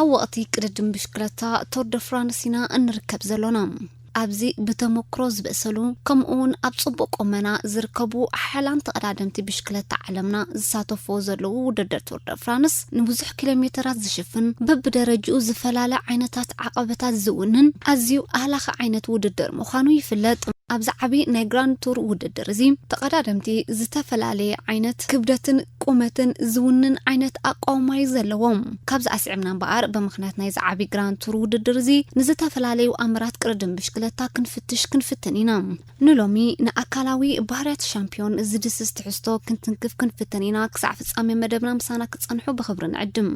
ኣብ ወቕቲ ቅድድም ብሽክለታ ቶር ደ ፍራንስ ኢና እንርከብ ዘሎና። ኣብዚ ብተመክሮ ዝበሰሉ፣ ከምኡ እውን ኣብ ጽቡቕ ቁመና ዝርከቡ ሓያላን ተቐዳደምቲ ብሽክለታ ዓለምና ዝሳተፍዎ ዘለዉ ውድድር ቶር ደ ፍራንስ፣ ንብዙሕ ኪሎ ሜተራት ዝሽፍን፣ በብደረጅኡ ዝፈላለ ዓይነታት ዓቐበታት ዝውንን ኣዝዩ ኣህላኺ ዓይነት ውድድር ምዃኑ ይፍለጥ። ኣብዚ ዓቢ ናይ ግራንድ ቱር ውድድር እዚ፣ ተቐዳደምቲ ዝተፈላለየ ዓይነት ክብደትን ቁመትን ዝውንን ዓይነት ኣቃውማ እዩ ዘለዎም። ካብዚ ኣስዒብና እምበኣር፣ ብምኽንያት ናይዚ ዓቢ ግራንድ ቱር ውድድር እዚ፣ ንዝተፈላለዩ ኣምራት ቅድድም ብሽክለታ ክንፍትሽ ክንፍትን ኢና። ንሎሚ ንኣካላዊ ባህርያት ሻምፒዮን ዝድስስ ትሕዝቶ ክንትንክፍ ክንፍትን ኢና። ክሳዕ ፍጻሜ መደብና ምሳና ክትጸንሑ ብኽብሪ ንዕድም።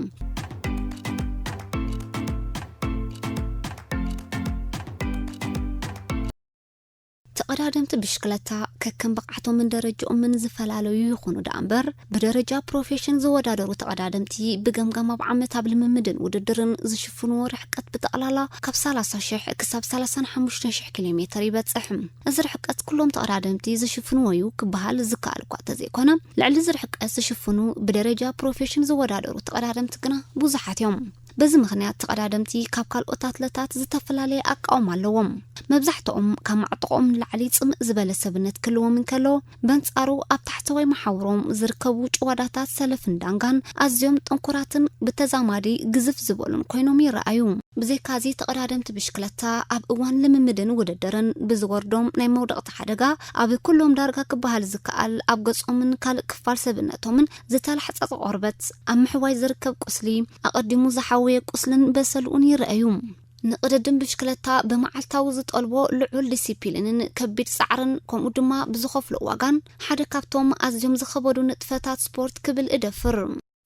ተቐዳደምቲ ብሽክለታ ከከም ብቕዓቶምን ደረጃኦምን ዝፈላለዩ ይኹኑ ደኣ እምበር፣ ብደረጃ ፕሮፌሽን ዝወዳደሩ ተቐዳደምቲ ብገምጋም ኣብ ዓመት ኣብ ልምምድን ውድድርን ዝሽፍንዎ ርሕቀት ብጠቕላላ ካብ ሰላሳ ሽሕ ክሳብ ሰላሳን ሓሙሽተን ሽሕ ኪሎ ሜተር ይበጽሕ። እዚ ርሕቀት ኩሎም ተቐዳደምቲ ዝሽፍንዎ እዩ ክበሃል ዝከኣል እኳ እንተዘይኮነ፣ ልዕሊ እዚ ርሕቀት ዝሽፍኑ ብደረጃ ፕሮፌሽን ዝወዳደሩ ተቐዳደምቲ ግና ብዙሓት እዮም። በዚ ምኽንያት ተቐዳደምቲ ካብ ካልኦት ኣትለታት ዝተፈላለየ ኣቃውማ ኣለዎም። መብዛሕትኦም ካብ ማዕጥቖም ንላዕሊ ጽምእ ዝበለ ሰብነት ክህልዎም እንከሎ፣ በንጻሩ ኣብ ታሕተዋይ መሓውሮም ዝርከቡ ጭዋዳታት ሰለፍን ዳንጋን ኣዝዮም ጥንኩራትን ብተዛማዲ ግዝፍ ዝበሉን ኮይኖም ይረኣዩ። ብዘይካዚ ተቐዳደምቲ ብሽክለታ ኣብ እዋን ልምምድን ውድድርን ብዝወርዶም ናይ መውደቕቲ ሓደጋ ኣብ ኩሎም ዳርጋ ክበሃል ዝከኣል ኣብ ገጾምን ካልእ ክፋል ሰብነቶምን ዝተላሕጸጸ ቆርበት፣ ኣብ ምሕዋይ ዝርከብ ቁስሊ፣ ኣቐዲሙ ዝሓወየ ቁስልን በሰልኡን ይረኣዩ። ንቕድድም ብሽክለታ ብመዓልታዊ ዝጠልቦ ልዑል ዲሲፕሊንን ከቢድ ጻዕርን፣ ከምኡ ድማ ብዝኸፍሎ ዋጋን፣ ሓደ ካብቶም ኣዝዮም ዝኸበዱ ንጥፈታት ስፖርት ክብል እደፍር።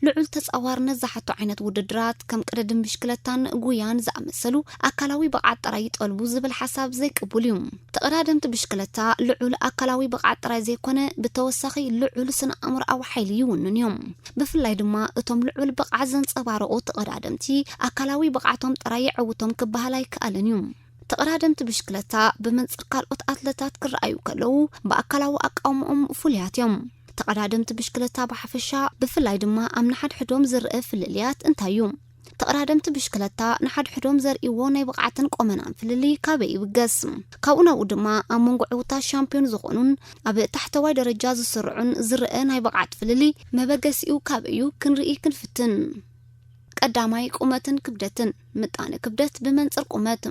ልዑል ተጻዋርነት ዝሓቶ ዓይነት ውድድራት፣ ከም ቅድድም ብሽክለታን ጉያን ዝኣመሰሉ፣ ኣካላዊ ብቕዓት ጥራይ ይጠልቡ ዝብል ሓሳብ ዘይቅቡል እዩ። ተቐዳደምቲ ብሽክለታ ልዑል ኣካላዊ ብቕዓት ጥራይ ዘይኮነ፣ ብተወሳኺ ልዑል ስነ ኣእምሮኣዊ ሓይሊ ይውንን እዮም። ብፍላይ ድማ እቶም ልዑል ብቕዓት ዘንጸባረቑ ተቐዳደምቲ፣ ኣካላዊ ብቕዓቶም ጥራይ የዕውቶም ክበሃል ኣይከኣልን እዩ። ተቐዳደምቲ ብሽክለታ ብመንጽር ካልኦት ኣትለታት ክረኣዩ ከለዉ፣ ብኣካላዊ ኣቃውምኦም ፍሉያት እዮም። ተቐዳደምቲ ብሽክለታ ብሓፈሻ፣ ብፍላይ ድማ ኣብ ንሓድሕዶም ዝረአ ፍልልያት እንታይ እዩ? ተቐዳደምቲ ብሽክለታ ንሓድሕዶም ዘርእይዎ ናይ ብቕዓትን ቆመናን ፍልልይ ካበይ ይብገስ? ካብኡ ናብኡ ድማ ኣብ መንጎ ዕዉታት ሻምፒዮን ዝኾኑን ኣብ ታሕተዋይ ደረጃ ዝስርዑን ዝረአ ናይ ብቕዓት ፍልልይ መበገሲኡ ካበይ እዩ ክንርኢ ክንፍትን። ቀዳማይ፣ ቁመትን ክብደትን። ምጣነ ክብደት ብመንጽር ቁመት።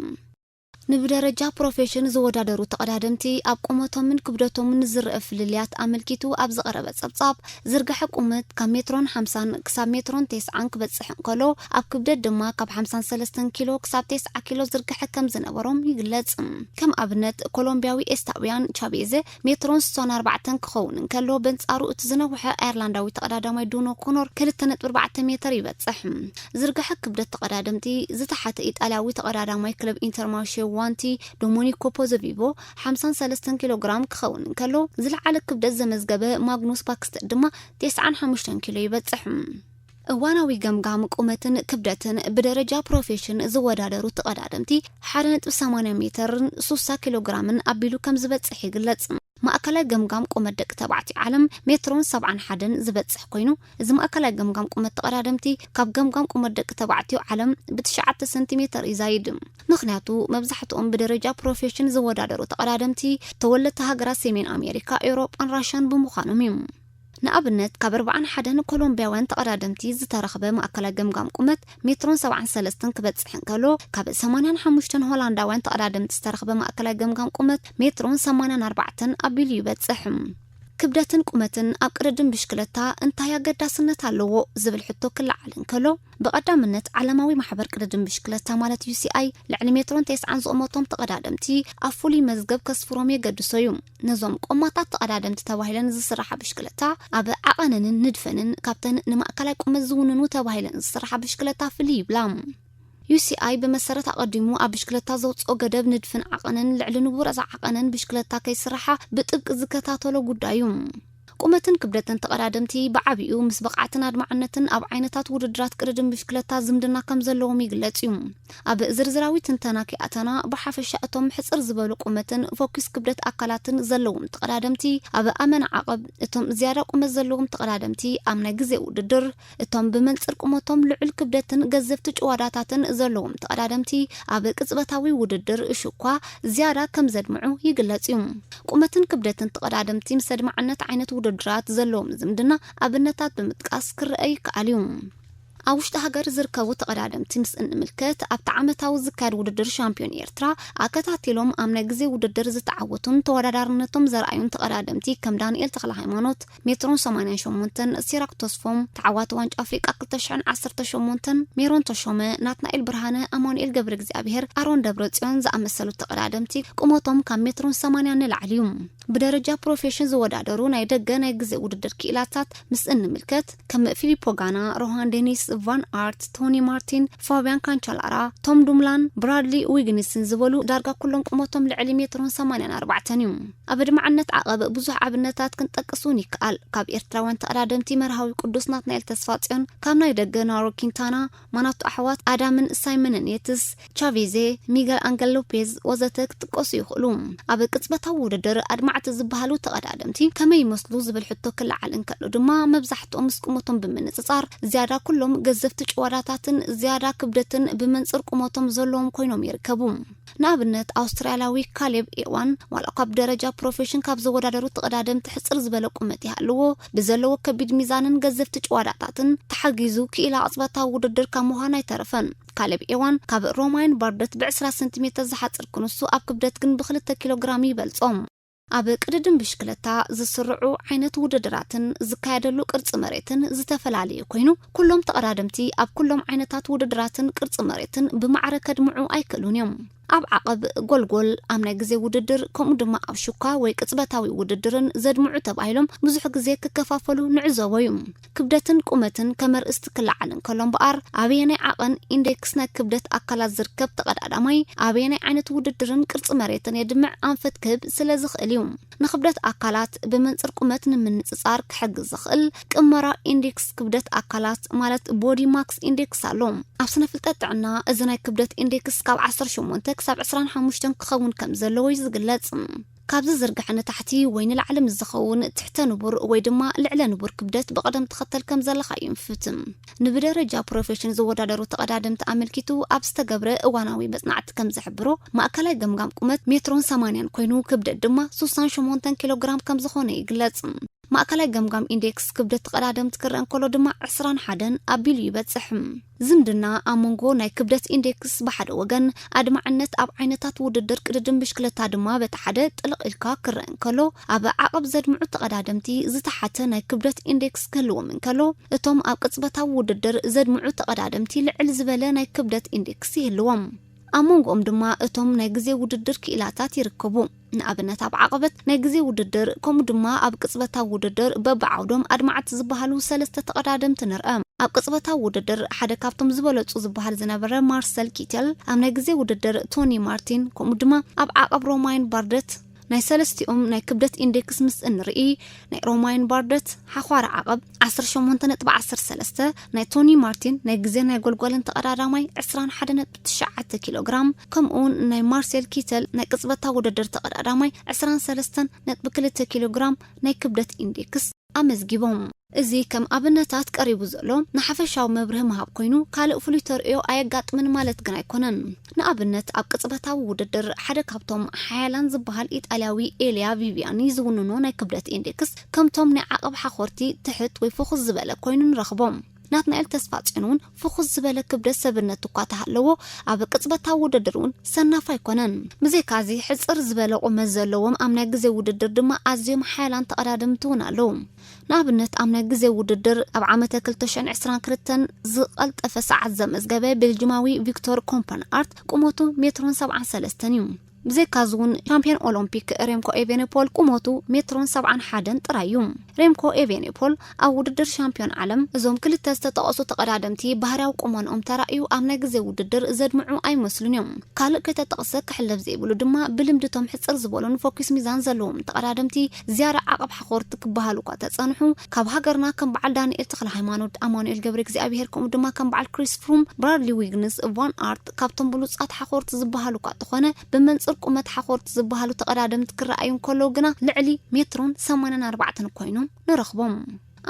ንብደረጃ ፕሮፌሽን ዝወዳደሩ ተቐዳደምቲ ኣብ ቁመቶምን ክብደቶምን ዝረአ ፍልልያት ኣመልኪቱ ኣብ ዝቐረበ ጸብጻብ፣ ዝርግሐ ቁመት ካብ ሜትሮን ሓምሳን ክሳብ ሜትሮን ተስዓን ክበጽሕ እንከሎ፣ ኣብ ክብደት ድማ ካብ ሓምሳን ሰለስተን ኪሎ ክሳብ ተስዓ ኪሎ ዝርግሐ ከም ዝነበሮም ይግለጽ። ከም ኣብነት፣ ኮሎምብያዊ ኤስታውያን ቻቤዘ ሜትሮን ስሳን ኣርባዕተን ክኸውን እንከሎ፣ በንጻሩ እቲ ዝነውሐ ኣየርላንዳዊ ተቐዳዳማይ ዱኖ ኮኖር ክልተ ነጥቢ ኣርባዕተ ሜተር ይበጽሕ። ዝርግሐ ክብደት ተቐዳደምቲ ዝተሓተ ኢጣልያዊ ተቐዳዳማይ ክለብ ኢንተርማርሼ ዋንቲ ዶሞኒኮ ፖዘቪቮ ሓምሳን ሰለስተን ኪሎ ግራም ክኸውን እንከሎ፣ ዝለዓለ ክብደት ዘመዝገበ ማግኑስ ባክስተድ ድማ ተስዓን ሓሙሽተን ኪሎ ይበጽሕ። እዋናዊ ገምጋም ቁመትን ክብደትን ብደረጃ ፕሮፌሽን ዝወዳደሩ ተቐዳደምቲ ሓደ ነጥቢ ሰማንያ ሜተርን ሱሳ ኪሎ ግራምን ኣቢሉ ከም ዝበጽሕ ይግለጽ። ማእከላይ ገምጋም ቁመት ደቂ ተባዕትዮ ዓለም ሜትሮን ሰብዓን ሓደን ዝበጽሕ ኮይኑ፣ እዚ ማእከላይ ገምጋም ቁመት ተቐዳደምቲ ካብ ገምጋም ቁመት ደቂ ተባዕትዮ ዓለም ብትሽዓተ ሰንቲሜተር ይዛይድ። ምኽንያቱ፣ መብዛሕትኦም ብደረጃ ፕሮፌሽን ዝወዳደሩ ተቐዳደምቲ ተወለድቲ ሃገራት ሰሜን ኣሜሪካ፣ ኤውሮጳን ራሻን ብምዃኖም እዩ። ንኣብነት፣ ካብ ኣርባዓን ሓደን ኮሎምብያውያን ተቐዳደምቲ ዝተረኽበ ማእከላይ ገምጋም ቁመት ሜትሮን ሰብዓን ሰለስተን ክበጽሕ እንከሎ፣ ካብ ሰማንያን ሓሙሽተን ሆላንዳውያን ተቐዳደምቲ ዝተረኽበ ማእከላይ ገምጋም ቁመት ሜትሮን ሰማንያን ኣርባዕተን ኣቢሉ ይበጽሕ። ክብደትን ቁመትን ኣብ ቅድድም ብሽክለታ እንታይ ኣገዳስነት ኣለዎ ዝብል ሕቶ ክለዓል እንከሎ፣ ብቐዳምነት ዓለማዊ ማሕበር ቅድድም ብሽክለታ ማለት ዩ ሲ ኣይ ልዕሊ ሜትሮን ተስዓን ዝቑመቶም ተቐዳደምቲ ኣብ ፍሉይ መዝገብ ከስፍሮም የገድሶ እዩ። ነዞም ቆማታት ተቐዳደምቲ ተባሂለን ዝስራሓ ብሽክለታ ኣብ ዓቐነንን ንድፈንን ካብተን ንማእከላይ ቁመት ዝውንኑ ተባሂለን ዝስራሓ ብሽክለታ ፍልይ ይብላ። ዩ ሲ ኣይ ብመሰረት ኣቐዲሙ ኣብ ብሽክለታ ዘውጽኦ ገደብ ንድፍን ዓቐንን ልዕሊ ንቡር ዓቐንን ብሽክለታ ከይስራሓ ብጥብቂ ዝከታተሎ ጉዳይ እዩ። ቁመትን ክብደትን ተቐዳደምቲ ብዓቢኡ ምስ ብቕዓትን ኣድማዕነትን ኣብ ዓይነታት ውድድራት ቅድድም ብሽክለታ ዝምድና ከም ዘለዎም ይግለጽ እዩ። ኣብ ዝርዝራዊ ትንተና ከይኣተና፣ ብሓፈሻ እቶም ሕጽር ዝበሉ ቁመትን ፎኪስ ክብደት ኣካላትን ዘለዎም ተቐዳደምቲ ኣብ ኣመና ዓቐብ፣ እቶም ዝያዳ ቁመት ዘለዎም ተቐዳደምቲ ኣብ ናይ ግዜ ውድድር፣ እቶም ብመንጽር ቁመቶም ልዑል ክብደትን ገዘፍቲ ጭዋዳታትን ዘለዎም ተቐዳደምቲ ኣብ ቅጽበታዊ ውድድር ሽኳ ዝያዳ ከም ዘድምዑ ይግለጽ እዩ። ቁመትን ክብደትን ተቐዳደምቲ ምስ ኣድማዕነት ዓይነት ውድድራት ዘለዎም ዝምድና ኣብነታት ብምጥቃስ ክረአ ይከኣል እዩ። ኣብ ውሽጢ ሃገር ዝርከቡ ተቐዳደምቲ ምስ እንምልከት፣ ኣብቲ ዓመታዊ ዝካየድ ውድድር ሻምፒዮን ኤርትራ ኣከታቲሎም ኣብ ናይ ግዜ ውድድር ዝተዓወቱን ተወዳዳርነቶም ዘርኣዩን ተቐዳደምቲ ከም ዳንኤል ተኽለ ሃይማኖት፣ ሜትሮን ሰማንያን ሸሞንተን፣ ሲራክ ተስፎም፣ ተዓዋቲ ዋንጫ ኣፍሪቃ ክልተ ሽሕን ዓሰርተ ሸሞንተን፣ ሜሮን ተሾመ፣ ናትናኤል ብርሃነ፣ ኣማኑኤል ገብረ እግዚኣብሔር፣ ኣሮን ደብረ ጽዮን ዝኣመሰሉ ተቐዳደምቲ ቁመቶም ካብ ሜትሮን ሰማንያን ንላዕሊ እዩ። ብደረጃ ፕሮፌሽን ዝወዳደሩ ናይ ደገ ናይ ግዜ ውድድር ክኢላታት ምስ እንምልከት፣ ከም ፊሊፖ ጋና፣ ሮሃን ዴኒስ፣ ቫን ኣርት፣ ቶኒ ማርቲን፣ ፋቢያን ካንቻላራ፣ ቶም ዱምላን ብራድሊ ዊግኒስን ዝበሉ ዳርጋ ኩሎም ቁመቶም ልዕሊ ሜትሮን ሰማንያን ኣርባዕተን እዩ። ኣብ ኣድማዕነት ዓቐብ ብዙሕ ኣብነታት ክንጠቅስ እውን ይከኣል። ካብ ኤርትራውያን ተቐዳደምቲ መርሃዊ ቅዱስ ናትናኤል ተስፋጽዮን፣ ካብ ናይ ደገ ናሮ ኪንታና፣ ማናቱ ኣሕዋት ኣዳምን ሳይመንን የትስ፣ ቻቬዜ፣ ሚገል ኣንገል ሎፔዝ ወዘተ ክጥቀሱ ይኽእሉ። ኣብ ቅጽበታዊ ውድድር ኣድማዕቲ ዝበሃሉ ተቐዳደምቲ ከመይ ይመስሉ ዝብል ሕቶ ክለዓል እንከሎ ድማ፣ መብዛሕትኦም ምስ ቁመቶም ብምንጽጻር ዝያዳ ኩሎም ገዘፍቲ ጭዋዳታትን ዝያዳ ክብደትን ብመንጽር ቁመቶም ዘለዎም ኮይኖም ይርከቡ። ንኣብነት፣ ኣውስትራልያዊ ካሌብ ኤዋን፣ ዋላ እኳ ብደረጃ ፕሮፌሽን ካብ ዝወዳደሩ ተቐዳደምቲ ሕጽር ዝበለ ቁመት ይሃልዎ፣ ብዘለዎ ከቢድ ሚዛንን ገዘፍቲ ጭዋዳታትን ተሓጊዙ ክኢላ ቅጽበታዊ ውድድር ካብ ምዃን ኣይተረፈን። ካሌብ ኤዋን ካብ ሮማይን ባርደት ብ20 ሰንቲሜተር ዝሓጽር ክንሱ፣ ኣብ ክብደት ግን ብ2 ኪሎ ግራም ይበልጾ። ኣብ ቅድድም ብሽክለታ ዝስርዑ ዓይነት ውድድራትን ዝካየደሉ ቅርጺ መሬትን ዝተፈላለየ ኮይኑ፣ ኩሎም ተቐዳደምቲ ኣብ ኩሎም ዓይነታት ውድድራትን ቅርጺ መሬትን ብማዕረ ከድምዑ ኣይክእሉን እዮም። ኣብ ዓቐብ፣ ጎልጎል፣ ኣብ ናይ ግዜ ውድድር፣ ከምኡ ድማ ኣብ ሽኳ ወይ ቅጽበታዊ ውድድርን ዘድምዑ ተባሂሎም ብዙሕ ግዜ ክከፋፈሉ ንዕዘቦ እዩ። ክብደትን ቁመትን ከም ኣርእስቲ ክለዓል እንከሎ እምበኣር፣ ኣበየናይ ዓቐን ኢንዴክስ ናይ ክብደት ኣካላት ዝርከብ ተቐዳዳማይ ኣበየናይ ዓይነት ውድድርን ቅርጺ መሬትን የድምዕ ኣንፈት ክህብ ስለ ዝኽእል እዩ። ንክብደት ኣካላት ብመንጽር ቁመት ንምንጽጻር ክሕግዝ ዝኽእል ቅመራ ኢንዴክስ ክብደት ኣካላት፣ ማለት ቦዲ ማክስ ኢንዴክስ ኣሎ። ኣብ ስነ ፍልጠት ጥዕና፣ እዚ ናይ ክብደት ኢንዴክስ ካብ ዓሰርተ ሸሞንተ ክሳብ ዕስራን ሓሙሽተን ክኸውን ከም ዘለዎ እዩ ዝግለጽ። ካብ ዝዝርጋሕ ንታሕቲ ወይ ንላዕሊ ምስ ዝኸውን፣ ትሕተ ንቡር ወይ ድማ ልዕለ ንቡር ክብደት ብቕደም ተኸተል ከም ዘለኻ እዩ ይንፍት። ንብደረጃ ፕሮፌሽን ዝወዳደሩ ተቐዳደምቲ ኣመልኪቱ ኣብ ዝተገብረ እዋናዊ መጽናዕቲ ከም ዝሕብሮ፣ ማእከላይ ገምጋም ቁመት ሜትሮን ሰማንያን ኮይኑ፣ ክብደት ድማ ስሳን ሸሞንተን ኪሎ ግራም ከም ዝኾነ ይግለጽ። ማእከላይ ገምጋም ኢንዴክስ ክብደት ተቐዳደምቲ ክረአ እንከሎ ድማ ዕስራን ሓደን ኣቢሉ ይበጽሕ። ዝምድና ኣብ መንጎ ናይ ክብደት ኢንዴክስ ብሓደ ወገን፣ ኣድማዕነት ኣብ ዓይነታት ውድድር ቅድድም ብሽክለታ ድማ በቲ ሓደ ጥልቕ ኢልካ ክረአ እንከሎ፣ ኣብ ዓቐብ ዘድምዑ ተቐዳደምቲ ዝተሓተ ናይ ክብደት ኢንዴክስ ክህልዎም እንከሎ፣ እቶም ኣብ ቅጽበታዊ ውድድር ዘድምዑ ተቐዳደምቲ ልዕል ዝበለ ናይ ክብደት ኢንዴክስ ይህልዎም። ኣብ መንጎኦም ድማ እቶም ናይ ግዜ ውድድር ክኢላታት ይርከቡ። ንኣብነት፣ ኣብ ዓቐበት ናይ ግዜ ውድድር፣ ከምኡ ድማ ኣብ ቅጽበታዊ ውድድር በብዓውዶም ኣድማዕቲ ዝበሃሉ ሰለስተ ተቐዳደምቲ ንርአ። ኣብ ቅጽበታዊ ውድድር ሓደ ካብቶም ዝበለጹ ዝበሃል ዝነበረ ማርሰል ኪተል፣ ኣብ ናይ ግዜ ውድድር ቶኒ ማርቲን፣ ከምኡ ድማ ኣብ ዓቐብ ሮማይን ባርደት፣ ናይ ሰለስቲኦም ናይ ክብደት ኢንዴክስ ምስ እንርኢ፣ ናይ ሮማይን ባርደት ሓዃሪ ዓቐብ ዓሰርተ ሸሞንተ ነጥቢ ዓሰርተ ሰለስተ፣ ናይ ቶኒ ማርቲን ናይ ግዜ ናይ ጎልጎልን ተቐዳዳማይ ዕስራን ሓደን ነጥቢ ትሽዓተ ኪሎ ግራም፣ ከምኡውን ናይ ማርሴል ኪተል ናይ ቅጽበታ ውድድር ተቐዳዳማይ ዕስራን ሰለስተን ነጥቢ ክልተ ኪሎ ግራም ናይ ክብደት ኢንዴክስ ኣመዝጊቦም። እዚ ከም ኣብነታት ቀሪቡ ዘሎ ንሓፈሻዊ መብርሂ ምሃብ ኮይኑ፣ ካልእ ፍሉይ ተርእዮ ኣየጋጥምን ማለት ግን ኣይኮነን። ንኣብነት፣ ኣብ ቅጽበታዊ ውድድር ሓደ ካብቶም ሓያላን ዝበሃል ኢጣልያዊ ኤልያ ቪቪያኒ ዝውንኖ ናይ ክብደት ኢንዴክስ፣ ከምቶም ናይ ዓቐብ ሓኾርቲ ትሕት ወይ ፍኹስ ዝበለ ኮይኑ ንረኽቦ። ናትናኤል ተስፋጽዮን እውን ፍኹስ ዝበለ ክብደት ሰብነት እኳ ተሃለዎ፣ ኣብ ቅጽበታዊ ውድድር እውን ሰናፍ ኣይኮነን። ብዘይካዚ፣ ሕጽር ዝበለ ቁመት ዘለዎም ኣብ ናይ ግዜ ውድድር ድማ ኣዝዮም ሓያላን ተቐዳደምቲ እውን ኣለዉ። ንኣብነት፣ ኣብ ናይ ግዜ ውድድር ኣብ ዓመተ ክልተ ሽሕን ዕስራን ክልተን ዝቐልጠፈ ሰዓት ዘመዝገበ ቤልጅማዊ ቪክቶር ኮምፐንኣርት ቁመቱ ሜትሮን ሰብዓን ሰለስተን እዩ። ብዘይካዚ እውን ሻምፒዮን ኦሎምፒክ ሬምኮ ኤቬኔፖል ቁመቱ ሜትሮን ሰብዓን ሓደን ጥራይ እዩ። ሬምኮ ኤቬኔፖል ኣብ ውድድር ሻምፒዮን ዓለም እዞም ክልተ ዝተጠቐሱ ተቐዳደምቲ ባህርያዊ ቁመንኦም ተራእዩ ኣብ ናይ ግዜ ውድድር ዘድምዑ ኣይመስሉን እዮም። ካልእ ከይተጠቕሰ ክሕለፍ ዘይብሉ ድማ ብልምድቶም ሕፅር ዝበሉን ፎኪስ ሚዛን ዘለዎም ተቐዳደምቲ ዝያዳ ዓቐብ ሓኾርቲ ክበሃሉ እኳ ተጸንሑ፣ ካብ ሃገርና ከም በዓል ዳንኤል ተኽለ ሃይማኖት፣ ኣማኑኤል ገብረ እግዚኣብሔር፣ ከምኡ ድማ ከም በዓል ክሪስ ፍሩም፣ ብራድሊ ዊግንስ፣ ቫን ኣርት ካብቶም ብሉጻት ሓኾርቲ ዝበሃሉ እኳ እንተኾነ፣ ብመንጽር ቁመት ሓኾርቲ ዝበሃሉ ተቐዳደምቲ ክረኣዩ እንከለዉ ግና ልዕሊ ሜትሮን ሰማንያን ኣርባዕተን ኮይኖም ንረኽቦም።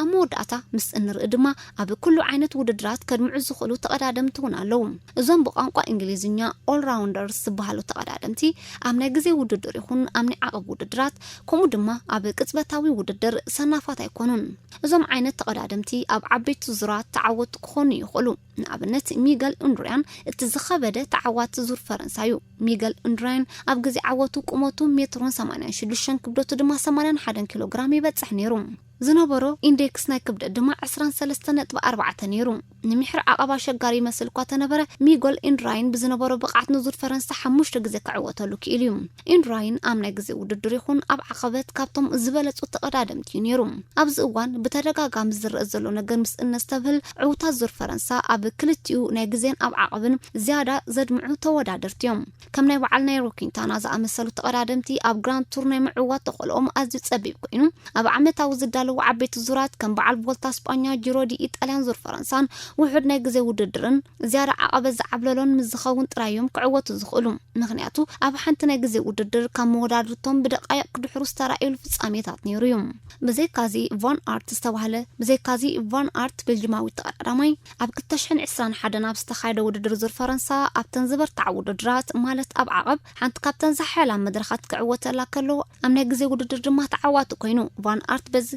ኣብ መወዳእታ ምስ እንርኢ ድማ ኣብ ኩሉ ዓይነት ውድድራት ከድምዑ ዝኽእሉ ተቐዳደምቲ እውን ኣለዉ። እዞም ብቋንቋ እንግሊዝኛ ኦልራውንደርስ ዝበሃሉ ተቐዳደምቲ ኣብ ናይ ግዜ ውድድር ይኹን ኣብ ናይ ዓቐብ ውድድራት ከምኡ ድማ ኣብ ቅጽበታዊ ውድድር ሰናፋት ኣይኮኑን። እዞም ዓይነት ተቐዳደምቲ ኣብ ዓበይቲ ዙራት ተዓወትቲ ክኾኑ ይኽእሉ። ንኣብነት ሚገል እንድሪያን እቲ ዝኸበደ ተዓዋቲ ዙር ፈረንሳ እዩ። ሚገል እንድሪያን ኣብ ግዜ ዓወቱ ቁመቱ ሜትሮን ሰማንያን ሽዱሽተን ክብደቱ ድማ ሰማንያን ሓደን ኪሎ ግራም ይበጽሕ ነይሩ። ዝነበሮ ኢንዴክስ ናይ ክብደት ድማ ዕስራን ሰለስተን ነጥቢ ኣርባዕተ ነይሩ። ንምሕር ዓቐብ ኣሸጋሪ ይመስል እኳ ተነበረ፣ ሚጎል ኢንድራይን ብዝነበሮ ብቕዓት ንዙር ፈረንሳ ሓሙሽተ ግዜ ክዕወተሉ ክኢሉ እዩ። ኢንድራይን ኣብ ናይ ግዜ ውድድር ይኹን ኣብ ዓቐበት ካብቶም ዝበለጹ ተቐዳደምቲ እዩ ነይሩ። ኣብዚ እዋን ብተደጋጋሚ ዝረአ ዘሎ ነገር ምስ እነስተብህል፣ ዕውታት ዙር ፈረንሳ ኣብ ክልቲኡ ናይ ግዜን ኣብ ዓቐብን ዝያዳ ዘድምዑ ተወዳደርቲ እዮም። ከም ናይ በዓል ናይሮ ኪንታና ዝኣመሰሉ ተቐዳደምቲ ኣብ ግራንድ ቱር ናይ ምዕዋት ተኽእሎኦም ኣዝዩ ጸቢብ ኮይኑ፣ ኣብ ዓመታዊ ዝዳለዉ ዓበይቲ ዙራት ከም በዓል ቮልታ ስጳኛ፣ ጂሮ ዲ ኢጣልያን ዙር ፈረንሳን ውሑድ ናይ ግዜ ውድድርን ዝያዳ ዓቐበት ዝዓብለሎን ምስ ዝኸውን ጥራይ እዮም ክዕወቱ ዝኽእሉ። ምኽንያቱ ኣብ ሓንቲ ናይ ግዜ ውድድር ካብ መወዳድርቶም ብደቃይቕ ክድሕሩ ዝተራእየሉ ፍጻሜታት ነይሩ እዩ። ብዘይካዚ ቫን ኣርት ዝተባህለ ብዘይካዚ ቫን ኣርት ቤልጅማዊ ተቐዳዳማይ ኣብ ክልተ ሽሕን ዕስራን ሓደን ኣብ ዝተኻየደ ውድድር ዙር ፈረንሳ ኣብተን ዝበርትዓ ውድድራት ማለት ኣብ ዓቐብ ሓንቲ ካብተን ዝሓያላ መድረኻት ክዕወተላ ከሎ ኣብ ናይ ግዜ ውድድር ድማ ተዓዋቲ ኮይኑ ቫን ኣርት በዚ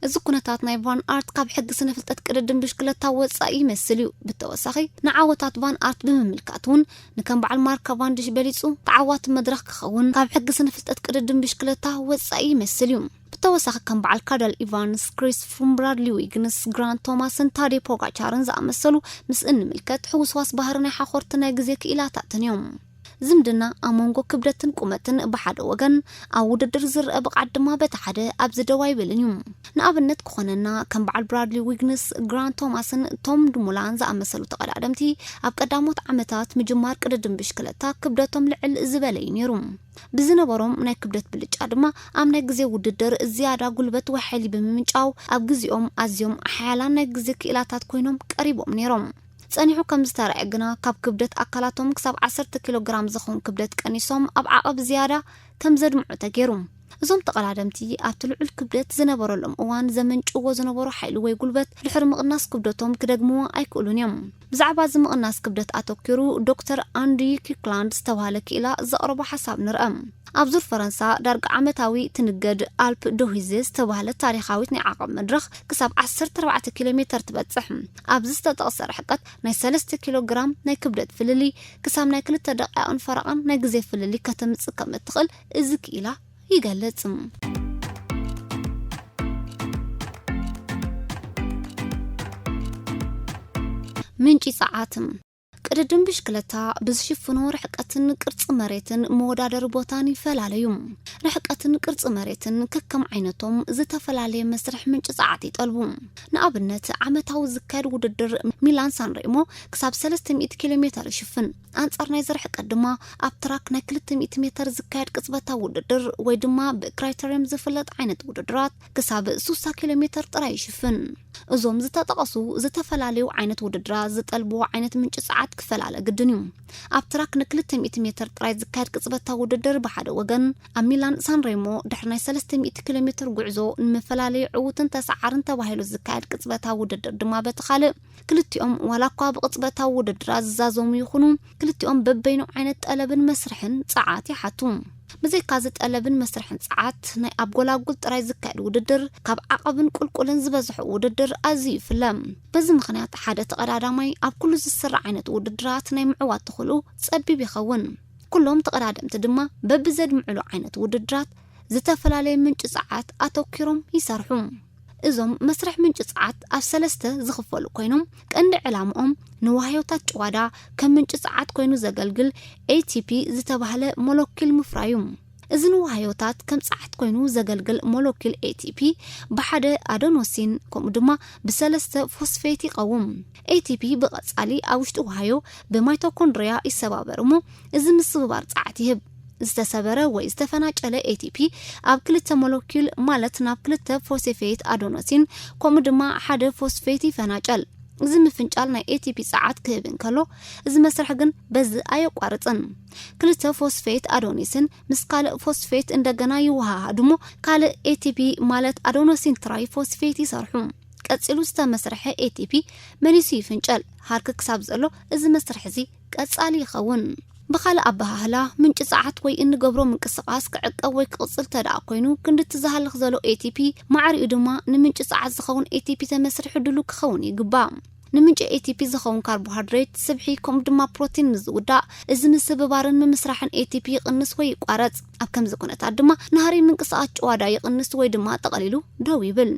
እዚ ኩነታት ናይ ቫን ኣርት ካብ ሕጊ ስነ ፍልጠት ቅድድም ብሽክለታ ወጻኢ ይመስል እዩ። ብተወሳኺ ንዓወታት ቫን ኣርት ብምምልካት እውን ንከም በዓል ማርካ ቫንድሽ በሊጹ ተዓዋቲ መድረኽ ክኸውን ካብ ሕጊ ስነ ፍልጠት ቅድድም ብሽክለታ ወጻኢ ይመስል እዩ። ብተወሳኺ ከም በዓል ካደል ኢቫንስ፣ ክሪስ ፍሩም፣ ብራድሊ ዊግንስ፣ ግራንት ቶማስን ታዴ ፖጋቻርን ዝኣመሰሉ ምስ እንምልከት ሕውስዋስ ባህሪ ናይ ሓኾርቲ ናይ ግዜ ክኢላታትን እዮም። ዝምድና ኣብ መንጎ ክብደትን ቁመትን ብሓደ ወገን፣ ኣብ ውድድር ዝረአ ብቕዓት ድማ በቲ ሓደ ኣብዚ ደው ኣይብልን እዩ። ንኣብነት ክኾነና ከም በዓል ብራድሊ ዊግንስ፣ ግራንት ቶማስን ቶም ዱሙላን ዝኣመሰሉ ተቐዳደምቲ ኣብ ቀዳሞት ዓመታት ምጅማር ቅድድም ብሽክለታ ክብደቶም ልዕል ዝበለ እዩ ነይሩ። ብዝነበሮም ናይ ክብደት ብልጫ ድማ ኣብ ናይ ግዜ ውድድር ዝያዳ ጉልበት ወይ ሓይሊ ብምምንጫው ኣብ ግዜኦም ኣዝዮም ሓያላን ናይ ግዜ ክኢላታት ኮይኖም ቀሪቦም ነይሮም። ጸኒሑ ከም ዝተራእየ ግና ካብ ክብደት ኣካላቶም ክሳብ ዓሰርተ ኪሎ ግራም ዝኸውን ክብደት ቀኒሶም ኣብ ዓቐብ ዝያዳ ከም ዘድምዑ ተገይሩ። እዞም ተቐዳደምቲ ኣብቲ ልዑል ክብደት ዝነበረሎም እዋን ዘመንጭዎ ዝነበሩ ሓይሊ ወይ ጉልበት ድሕሪ ምቕናስ ክብደቶም ክደግምዎ ኣይክእሉን እዮም። ብዛዕባ እዚ ምቕናስ ክብደት ኣተኪሩ ዶክተር ኣንዲ ኪክላንድ ዝተባህለ ክኢላ ዘቕረቦ ሓሳብ ንርአ። ኣብ ዙር ፈረንሳ ዳርጋ ዓመታዊ ትንገድ ኣልፕ ዶሂዜ ዝተባህለት ታሪኻዊት ናይ ዓቐብ መድረኽ ክሳብ ዓሰርተ ኣርባዕተ ኪሎ ሜተር ትበጽሕ። ኣብዚ ዝተጠቕሰ ርሕቀት ናይ ሰለስተ ኪሎ ግራም ናይ ክብደት ፍልልይ ክሳብ ናይ ክልተ ደቂቕን ፈረቓን ናይ ግዜ ፍልልይ ከተምጽእ ከም እትኽእል እዚ ክኢላ ይገልጽ። ምንጪ ጸዓት። ቅድድም ብሽክለታ ብዝሽፍኖ ርሕቀትን ቅርጺ መሬትን መወዳደሪ ቦታን ይፈላለዩ። ርሕቀትን ቅርጺ መሬትን ከከም ዓይነቶም ዝተፈላለየ መስርሕ ምንጪ ጸዓት ይጠልቡ። ንኣብነት፣ ዓመታዊ ዝካየድ ውድድር ሚላን ሳንሬሞ ክሳብ ሰለስተ ሚእቲ ኪሎ ሜተር ይሽፍን። ኣንጻር ናይዚ ርሕቀት ድማ ኣብ ትራክ ናይ ክልተ ሚእቲ ሜተር ዝካየድ ቅጽበታዊ ውድድር ወይ ድማ ብክራይተርየም ዝፍለጥ ዓይነት ውድድራት ክሳብ ስሳ ኪሎ ሜተር ጥራይ ይሽፍን። እዞም ዝተጠቐሱ ዝተፈላለዩ ዓይነት ውድድራት ዝጠልብዎ ዓይነት ምንጪ ጸዓት ክፈላለ ግድን እዩ። ኣብ ትራክ ንክልተ ሚእቲ ሜተር ጥራይ ዝካየድ ቅጽበታዊ ውድድር ብሓደ ወገን፣ ኣብ ሚላን ሳንሬሞ ድሕሪ ናይ ሰለስተ ሚእቲ ኪሎ ሜተር ጉዕዞ ንመፈላለዩ ዕዉትን ተሰዓርን ተባሂሉ ዝካየድ ቅጽበታዊ ውድድር ድማ በቲ ካልእ፣ ክልቲኦም ዋላ እኳ ብቅጽበታዊ ውድድራት ዝዛዘሙ ይኹኑ፣ ክልቲኦም በበይኑ ዓይነት ጠለብን መስርሕን ጸዓት ይሓቱ። ብዘይካዚ ጠለብን መስርሕን ጸዓት፣ ናይ ኣብ ጎላጉል ጥራይ ዝካየድ ውድድር ካብ ዓቐብን ቁልቁልን ዝበዝሑ ውድድር ኣዝዩ ይፍለ። በዚ ምኽንያት ሓደ ተቐዳዳማይ ኣብ ኩሉ ዝስራዕ ዓይነት ውድድራት ናይ ምዕዋት ተኽእልኡ ጸቢብ ይኸውን። ኩሎም ተቐዳደምቲ ድማ በብዘድምዕሉ ዓይነት ውድድራት ዝተፈላለየ ምንጪ ጸዓት ኣተኪሮም ይሰርሑ። እዞም መስርሕ ምንጪ ጸዓት ኣብ ሰለስተ ዝኽፈሉ ኮይኖም፣ ቀንዲ ዕላምኦም ንዋህዮታት ጭዋዳ ከም ምንጪ ጸዓት ኮይኑ ዘገልግል ኤ ቲ ፒ ዝተባህለ ሞለኪል ምፍራዩ። እዚ ንዋህዮታት ከም ጸዓት ኮይኑ ዘገልግል ሞለኪል ኤ ቲ ፒ ብሓደ ኣደኖሲን ከምኡ ድማ ብሰለስተ ፎስፌት ይቐውም። ኤ ቲ ፒ ብቐጻሊ ኣብ ውሽጢ ዋህዮ ብማይቶኮንድሪያ ይሰባበር እሞ፣ እዚ ምስብባር ጸዓት ይህብ። ዝተሰበረ ወይ ዝተፈናጨለ ኤ ቲ ፒ ኣብ ክልተ ሞለኪል፣ ማለት ናብ ክልተ ፎስፌት ኣደኖሲን ከምኡ ድማ ሓደ ፎስፌት ይፈናጨል። እዚ ምፍንጫል ናይ ኤ ቲ ፒ ጸዓት ክህብ እንከሎ፣ እዚ መስርሕ ግን በዚ ኣየቋርጽን። ክልተ ፎስፌት ኣዶኒስን ምስ ካልእ ፎስፌት እንደገና ይወሃሃዱ እሞ፣ ካልእ ኤ ቲ ፒ ማለት ኣዶኖሲን ትራይ ፎስፌት ይሰርሑ። ቀጺሉ ዝተመስርሐ ኤ ቲ ፒ መሊሱ ይፍንጨል። ሃርክ ክሳብ ዘሎ እዚ መስርሕ እዚ ቀጻሊ ይኸውን። ብኻልእ ኣበሃህላ፣ ምንጪ ጸዓት ወይ እንገብሮ ምንቅስቓስ ክዕቀብ ወይ ክቕጽል ተደኣ ኮይኑ፣ ክንዲ እቲ ዝሃልኽ ዘሎ ኤ ቲ ፒ ማዕሪኡ ድማ ንምንጪ ጸዓት ዝኸውን ኤ ቲ ፒ ተመስሪሑ ድሉ ክኸውን ይግባእ። ንምንጪ ኤ ቲ ፒ ዝኸውን ካርቦሃይድሬት፣ ስብሒ፣ ከምኡ ድማ ፕሮቲን ምስ ዝውዳእ፣ እዚ ምስብባርን ምምስራሕን ኤ ቲ ፒ ይቕንስ ወይ ይቋረጽ። ኣብ ከምዚ ኩነታት ድማ ናህሪ ምንቅስቓስ ጭዋዳ ይቕንስ ወይ ድማ ጠቕሊሉ ደው ይብል።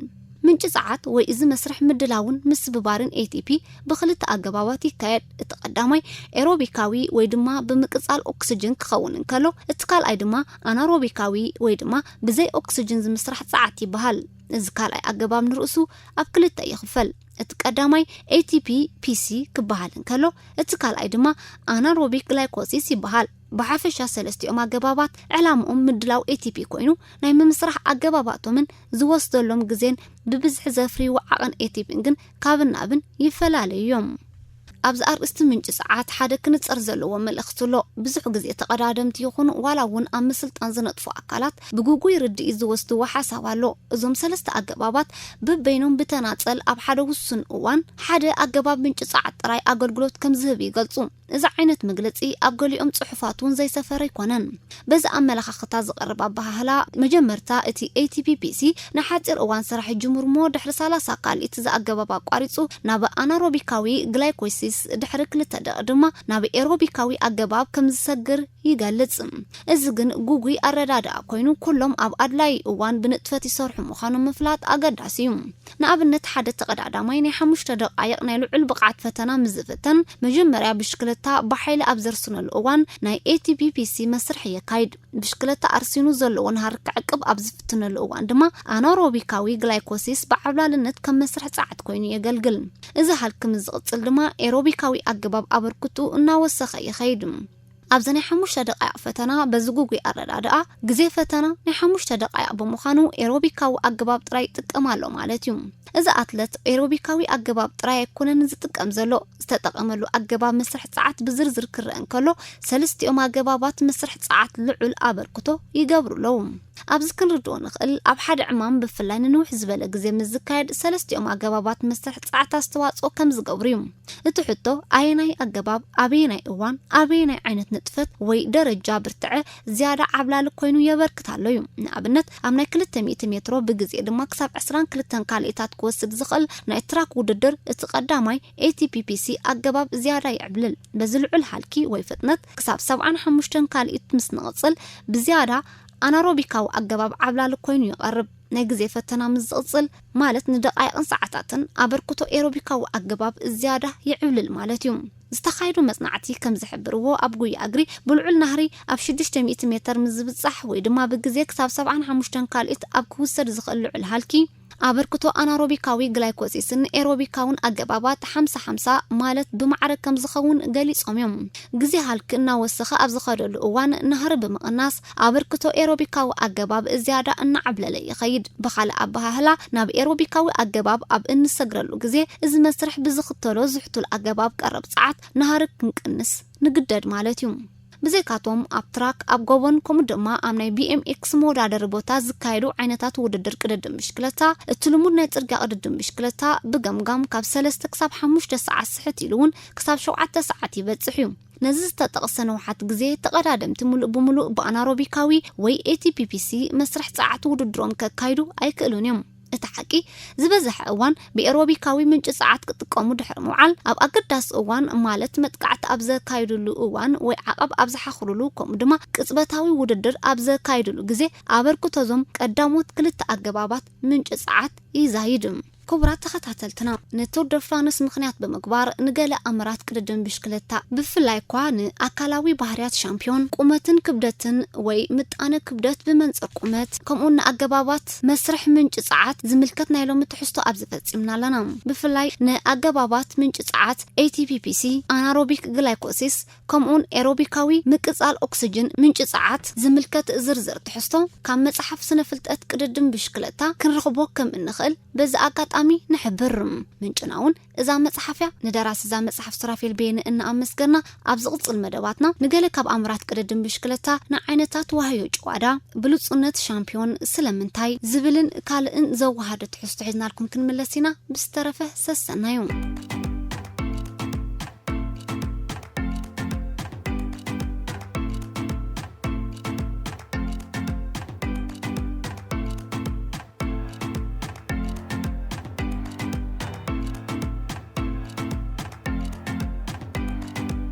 ምንጪ ጸዓት ወይ እዚ መስርሕ ምድላውን ምስብባርን ኤ ቲ ፒ ብኽልተ ኣገባባት ይካየድ። እቲ ቀዳማይ ኤሮቢካዊ ወይ ድማ ብምቅጻል ኦክስጅን ክኸውን እንከሎ፣ እቲ ካልኣይ ድማ ኣናሮቢካዊ ወይ ድማ ብዘይ ኦክስጅን ዝምስራሕ ጸዓት ይበሃል። እዚ ካልኣይ ኣገባብ ንርእሱ ኣብ ክልተ ይኽፈል። እቲ ቀዳማይ ኤ ቲ ፒ ፒ ሲ ክበሃል እንከሎ፣ እቲ ካልኣይ ድማ ኣናሮቢክ ግላይኮሲስ ይበሃል። ብሓፈሻ ሰለስቲኦም ኣገባባት ዕላምኦም ምድላው ኤ ቲ ፒ ኮይኑ፣ ናይ ምምስራሕ ኣገባባቶምን ዝወስደሎም ግዜን ብብዝሒ ዘፍርይዎ ዓቐን ኤ ቲ ፒን ግን ካብን ናብን ይፈላለዩ እዮም። ኣብዚ ኣርእስቲ ምንጪ ጸዓት ሓደ ክንጸር ዘለዎ መልእኽቲ ኣሎ። ብዙሕ ግዜ ተቐዳደምቲ ይኹኑ ዋላ እውን ኣብ ምስልጣን ዝነጥፉ ኣካላት ብግጉይ ርድኢት ዝወስድዎ ሓሳብ ኣሎ። እዞም ሰለስተ ኣገባባት በበይኖም ብተናጸል ኣብ ሓደ ውሱን እዋን ሓደ ኣገባብ ምንጪ ጸዓት ጥራይ ኣገልግሎት ከም ዝህብ ይገልጹ። እዚ ዓይነት መግለጺ ኣብ ገሊኦም ጽሑፋት እውን ዘይሰፈረ ኣይኮነን። በዚ ኣመለኻኽታ ዝቐርብ ኣበሃህላ፣ መጀመርታ እቲ ኤ ቲ ፒ ፒ ሲ ንሓጺር እዋን ስራሕ ይጅምር እሞ፣ ድሕሪ ሰላሳ ካልኢት እዚ ኣገባብ ኣቋሪጹ ናብ ኣናሮቢካዊ ግላይኮሲስ ድሕሪ ክልተ ደቂቕ ድማ ናብ ኤሮቢካዊ ኣገባብ ከም ዝሰግር ይገልጽ። እዚ ግን ግጉይ ኣረዳድኣ ኮይኑ፣ ኩሎም ኣብ ኣድላዪ እዋን ብንጥፈት ይሰርሑ ምዃኖም ምፍላጥ ኣገዳሲ እዩ። ንኣብነት፣ ሓደ ተቐዳዳማይ ናይ ሓሙሽተ ደቓይቕ ናይ ልዑል ብቕዓት ፈተና ምስ ዝፍተን፣ መጀመርያ ብሽክለታ ብሓይሊ ኣብ ዘርስነሉ እዋን ናይ ኤ ቲ ፒ ፒ ሲ መስርሕ የካይድ። ብሽክለታ ኣርሲኑ ዘለዎ ናህሪ ክዕቅብ ኣብ ዝፍትነሉ እዋን ድማ ኣናሮቢካዊ ግላይኮሲስ ብዓብላልነት ከም መስርሕ ጸዓት ኮይኑ የገልግል። እዚ ሃልኪ ምስ ዝቕጽል ድማ ኤሮቢካዊ ኣገባብ ኣበርክትኡ እናወሰኸ ይኸይድ። ኣብዚ ናይ ሓሙሽተ ደቓይቕ ፈተና በዚ ግጉይ ኣረዳድኣ፣ ግዜ ፈተና ናይ ሓሙሽተ ደቓይቕ ብምዃኑ፣ ኤሮቢካዊ ኣገባብ ጥራይ ይጥቀም ኣሎ ማለት እዩ። እዚ ኣትለት ኤሮቢካዊ ኣገባብ ጥራይ ኣይኮነን ዝጥቀም ዘሎ። ዝተጠቐመሉ ኣገባብ መስርሕ ጸዓት ብዝርዝር ክረአ እንከሎ፣ ሰለስቲኦም ኣገባባት መስርሕ ጸዓት ልዑል ኣበርክቶ ይገብሩ ኣለዉ። ኣብዚ ክንርድኦ ንኽእል፣ ኣብ ሓደ ዕማም ብፍላይ ንንውሕ ዝበለ ግዜ ምስ ዝካየድ፣ ሰለስቲኦም ኣገባባት መስርሕ ጸዓት ኣስተዋጽኦ ከም ዝገብሩ እዩ። እቲ ሕቶ፣ ኣየናይ ኣገባብ፣ ኣበየናይ እዋን፣ ኣበየናይ ዓይነት ንጥፈት ወይ ደረጃ ብርትዐ ዝያዳ ዓብላሊ ኮይኑ የበርክት ኣሎ እዩ። ንኣብነት፣ ኣብ ናይ ክልተ ሚእቲ ሜትሮ ብግዜ ድማ ክሳብ ዕስራን ክልተን ካልኢታት ክወስድ ዝኽእል ናይ ትራክ ውድድር፣ እቲ ቀዳማይ ኤ ቲ ፒ ፒ ሲ ኣገባብ ዝያዳ የዕብልል። በዚ ልዑል ሃልኪ ወይ ፍጥነት ክሳብ ሰብዓን ሓሙሽተን ካልኢት ምስ ንቕጽል፣ ብዝያዳ ኣናሮቢካዊ ኣገባብ ዓብላሊ ኮይኑ ይቐርብ። ናይ ግዜ ፈተና ምስ ዝቕጽል፣ ማለት ንደቓይቕን ሰዓታትን፣ ኣበርክቶ ኤሮቢካዊ ኣገባብ ዝያዳ ይዕብልል ማለት እዩ። ዝተኻየዱ መጽናዕቲ ከም ዝሕብርዎ፣ ኣብ ጉያ እግሪ ብልዑል ናህሪ ኣብ ሽዱሽተ ሚእቲ ሜተር ምስ ዝብጻሕ ወይ ድማ ብግዜ ክሳብ ሰብዓን ሓሙሽተን ካልኢት ኣብ ክውሰድ ዝኽእል ልዑል ሃልኪ፣ ኣበርክቶ ኣናሮቢካዊ ግላይኮሲስን ኤሮቢካውን ኣገባባት ሓምሳ ሓምሳ ማለት ብማዕረ ከም ዝኸውን ገሊጾም እዮም። ግዜ ሃልኪ እናወሰኸ ኣብ ዝኸደሉ እዋን፣ ናህሪ ብምቕናስ፣ ኣበርክቶ ኤሮቢካዊ ኣገባብ ዝያዳ እናዓብለለ ይኸይድ። ብኻልእ ኣበሃህላ፣ ናብ ኤሮቢካዊ ኣገባብ ኣብ እንሰግረሉ ግዜ፣ እዚ መስርሕ ብዝኽተሎ ዝሕቱል ኣገባብ ቀረብ ጸዓት ናህሪ ክንቅንስ ንግደድ ማለት እዩ። ብዘይካቶም፣ ኣብ ትራክ፣ ኣብ ጎቦን ከምኡ ድማ ኣብ ናይ ቢ ኤም ኤክስ መወዳደሪ ቦታ ዝካየዱ ዓይነታት ውድድር ቅድድም ብሽክለታ፣ እቲ ልሙድ ናይ ጽርግያ ቅድድም ብሽክለታ ብገምጋም ካብ ሰለስተ ክሳብ ሓሙሽተ ሰዓት ስሕት ኢሉ እውን ክሳብ ሸውዓተ ሰዓት ይበጽሕ እዩ። ነዚ ዝተጠቕሰ ንውሓት ግዜ፣ ተቐዳደምቲ ምሉእ ብምሉእ ብኣናሮቢካዊ ወይ ኤ ቲ ፒ ፒ ሲ መስርሕ ጸዓት ውድድሮም ከካይዱ ኣይክእሉን እዮም። እቲ ሓቂ ዝበዝሐ እዋን ብኤሮቢካዊ ምንጪ ጸዓት ክጥቀሙ ድሕሪ ምውዓል፣ ኣብ ኣገዳሲ እዋን ማለት መጥቃዕቲ ኣብ ዘካይዱሉ እዋን ወይ ዓቐብ ኣብ ዝሓኽሩሉ፣ ከምኡ ድማ ቅጽበታዊ ውድድር ኣብ ዘካይዱሉ ግዜ ኣበርክቶዞም ቀዳሞት ክልተ ኣገባባት ምንጪ ጸዓት ይዛይድ። ክቡራት ተኸታተልትና፣ ንቱር ደ ፍራንስ ምኽንያት ብምግባር ንገለ ኣምራት ቅድድም ብሽክለታ፣ ብፍላይ እኳ ንኣካላዊ ባህርያት ሻምፒዮን፣ ቁመትን ክብደትን ወይ ምጣነ ክብደት ብመንጽር ቁመት፣ ከምኡ ንኣገባባት መስርሕ ምንጪ ጸዓት ዝምልከት ናይ ሎሚ ትሕዝቶ ኣብዚ ፈጺምና ኣለና። ብፍላይ ንኣገባባት ምንጪ ጸዓት ኤ ቲ ፒ ፒ ሲ፣ ኣናሮቢክ ግላይኮሲስ፣ ከምኡውን ኤሮቢካዊ ምቅጻል ኦክስጅን ምንጪ ጸዓት ዝምልከት ዝርዝር ትሕዝቶ ካብ መጽሓፍ ስነ ፍልጠት ቅድድም ብሽክለታ ክንረኽቦ ከም እንኽእል በዚ ኣጋጣሚ ንሕብር። ምንጭና እውን እዛ መጽሓፍ እያ። ንደራሲ እዛ መጽሓፍ ሱራፌል በየነ እናኣመስገና፣ ኣብ ዝቕጽል መደባትና ንገለ ካብ ኣምራት ቅድድም ብሽክለታ ንዓይነታት ዋህዮ ጭዋዳ፣ ብሉጽነት ሻምፒዮን ስለምንታይ ዝብልን ካልእን ዘወሃደ ትሕዝቶ ሒዝናልኩም ክንምለስ ኢና። ብዝተረፈ ሰሰናዩ።